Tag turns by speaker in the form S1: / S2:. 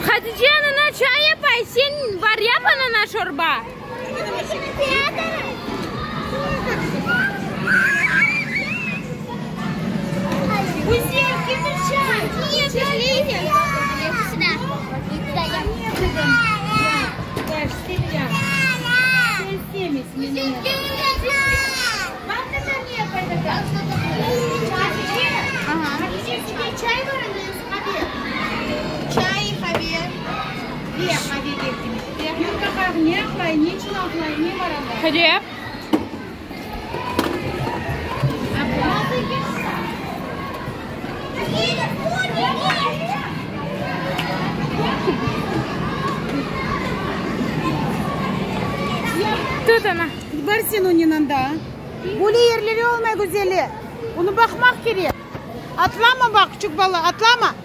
S1: Hatice anana çay yapay, sen bar yap anana şorba. Hadi. Tut ana.
S2: Bar sen onıñ anda. Böyle yerleri olmay güzeli. Onı baqmaq kerek. Atlama baq, küçük bala, atlama.